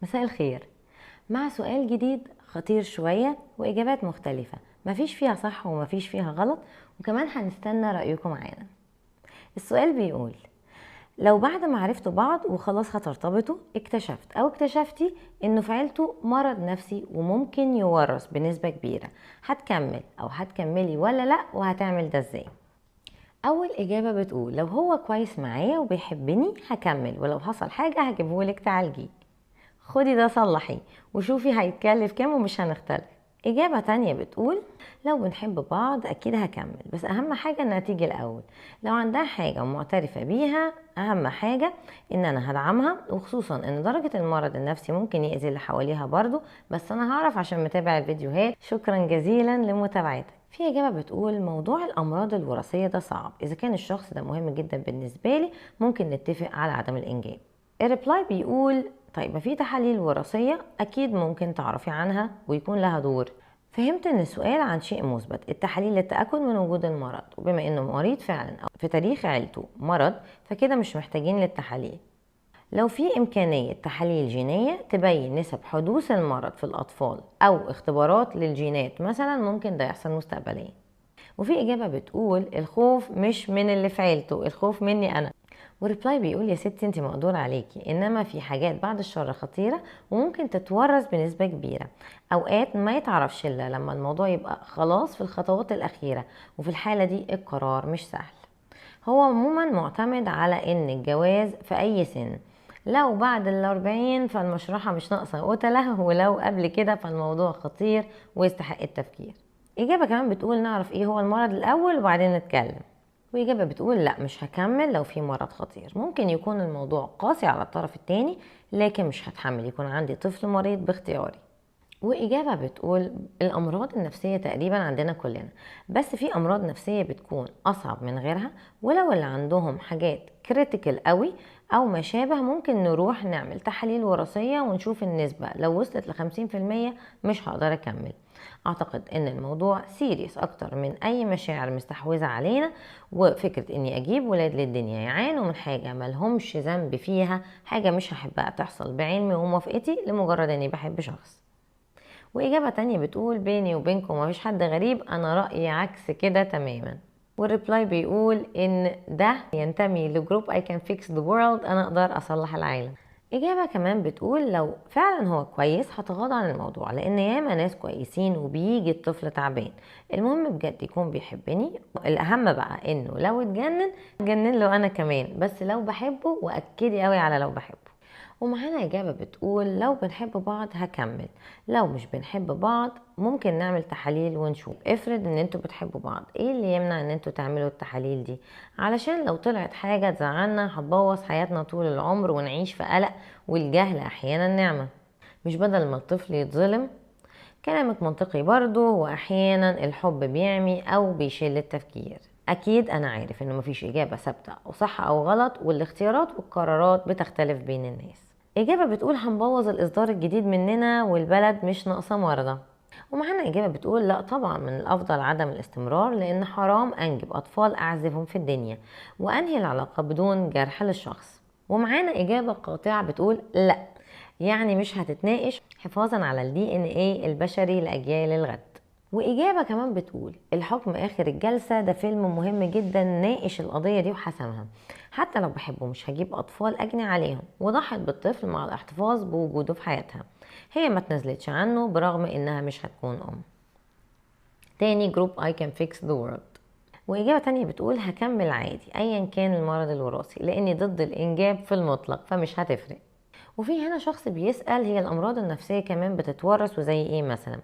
مساء الخير مع سؤال جديد خطير شوية وإجابات مختلفة مفيش فيها صح ومفيش فيها غلط، وكمان هنستنى رأيكم معانا. السؤال بيقول: لو بعد ما عرفتوا بعض وخلاص هترتبطوا اكتشفت أو اكتشفتي إنه في عيلته مرض نفسي وممكن يورث بنسبة كبيرة، هتكمل أو هتكملي ولا لأ؟ وهتعمل ده إزاي؟ أول إجابة بتقول: لو هو كويس معايا وبيحبني هكمل، ولو حصل حاجة هجيبهولك تعالجيه، خدي ده صلحيه وشوفي هيتكلف كام ومش هنختلف. إجابة تانية بتقول: لو بنحب بعض أكيد هكمل، بس أهم حاجة إنها تيجي الأول، لو عندها حاجة ومعترفة بيها أهم حاجة إن أنا هدعمها، وخصوصا إن درجة المرض النفسي ممكن يأذي اللي حواليها برضو، بس أنا هعرف عشان متابع الفيديوهات. شكرا جزيلا لمتابعتك. في إجابة بتقول: موضوع الأمراض الوراثية ده صعب، إذا كان الشخص ده مهم جدا بالنسبة لي ممكن نتفق على عدم الإنجاب. ال reply بيقول: طيب ما في تحاليل وراثية أكيد ممكن تعرفي عنها ويكون لها دور. فهمت إن السؤال عن شيء مثبت، التحاليل للتأكد من وجود المرض، وبما إنه مريض فعلا أو في تاريخ عيلته مرض فكده مش محتاجين للتحاليل. لو في إمكانية تحاليل جينية تبين نسب حدوث المرض في الأطفال أو اختبارات للجينات مثلا ممكن ده يحصل مستقبليا. وفي إجابة بتقول: الخوف مش من اللي في عيلته، الخوف مني أنا. و reply بيقول: يا ستي انت مقدور عليكي، انما في حاجات بعد الشر خطيرة وممكن تتورث بنسبة كبيرة، اوقات ما يتعرفش الا لما الموضوع يبقى خلاص في الخطوات الاخيرة، وفي الحالة دي القرار مش سهل. هو عموما معتمد على ان الجواز في اي سن، لو بعد 40 فالمشرحه مش ناقصه قتله، ولو قبل كده فالموضوع خطير ويستحق التفكير. اجابه كمان بتقول: نعرف ايه هو المرض الاول وبعدين نتكلم. وإجابة بتقول: لا مش هكمل لو في مرض خطير، ممكن يكون الموضوع قاسي على الطرف التاني لكن مش هتحمل يكون عندي طفل مريض باختياري. وإجابة بتقول: الأمراض النفسية تقريبا عندنا كلنا، بس في أمراض نفسية بتكون أصعب من غيرها، ولو اللي عندهم حاجات critical قوي أو ما شابه ممكن نروح نعمل تحاليل وراثية ونشوف النسبة، لو وصلت ل50% مش هقدر أكمل. أعتقد إن الموضوع serious أكتر من أي مشاعر مستحوذة علينا، وفكرة إني أجيب ولاد للدنيا يعانوا من حاجة ملهمش ذنب فيها، حاجة مش هحبها تحصل بعلمي وموافقتي لمجرد إني بحب شخص. وإجابة تانية بتقول: بيني وبينكم مفيش حد غريب، أنا رأيي عكس كده تماما. وال reply بيقول إن ده ينتمي ل group I can fix the world، أنا أقدر أصلح العالم. إجابة كمان بتقول: لو فعلا هو كويس هتغاضى عن الموضوع، لأن ياما ناس كويسين وبيجي الطفل تعبان، المهم بجد يكون بيحبني، الأهم بقى إنه لو اتجنن اتجنن له أنا كمان، بس لو بحبه، وأكدي قوي على لو بحبه. ومعانا إجابة بتقول: لو بنحب بعض هكمل، لو مش بنحب بعض ممكن نعمل تحاليل ونشوف. افرض ان انتوا بتحبوا بعض، ايه اللي يمنع ان انتوا تعملوا التحاليل دي؟ علشان لو طلعت حاجة تزعلنا هتبوظ حياتنا طول العمر ونعيش في قلق، والجهل احيانا نعمة، مش بدل ما الطفل يتظلم. كلامك منطقي برضو، واحيانا الحب بيعمي او بيشل التفكير. أكيد أنا عارف إنه مفيش إجابة ثابتة أو صح أو غلط، والاختيارات والقرارات بتختلف بين الناس. إجابة بتقول: هنبوظ الإصدار الجديد مننا والبلد مش ناقصة مرضى. ومعانا إجابة بتقول: لا طبعا من الأفضل عدم الاستمرار، لأن حرام أنجب أطفال أعذبهم في الدنيا وأنهي العلاقة بدون جرح للشخص. ومعانا إجابة قاطعة بتقول: لا، يعني مش هتتناقش حفاظا على الDNA البشري لأجيال الغد. وإجابة كمان بتقول: الحكم آخر الجلسة ده فيلم مهم جدا ناقش القضية دي وحسمها، حتى لو بحبه مش هجيب أطفال أجني عليهم، وضحت بالطفل مع الاحتفاظ بوجوده في حياتها، هي ما تنزلتش عنه برغم إنها مش هتكون أم. تاني group I can fix the world. وإجابة تانية بتقول: هكمل عادي أيا كان المرض الوراثي، لأني ضد الإنجاب في المطلق فمش هتفرق. وفي هنا شخص بيسأل: هي الأمراض النفسية كمان بتتورث وزي إيه مثلا؟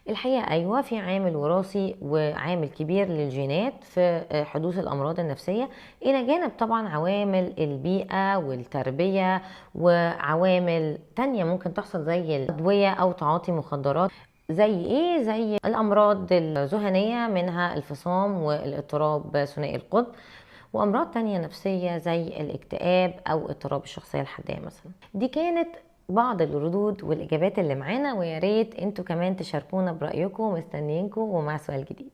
الحقيقة أيوة، في عامل وراثي وعامل كبير للجينات في حدوث الأمراض النفسية، إلى جانب طبعا عوامل البيئة والتربية وعوامل تانية ممكن تحصل زي الأدوية أو تعاطي مخدرات. زي إيه؟ زي الأمراض الذهنية منها الفصام والاضطراب ثنائي القطب، وأمراض تانية نفسية زي الاكتئاب أو اضطراب الشخصية الحادية مثلا. دي كانت بعض الردود والإجابات اللي معانا، ويا ريت انتوا كمان تشاركونا برأيكم، مستنيينكم ومع سؤال جديد.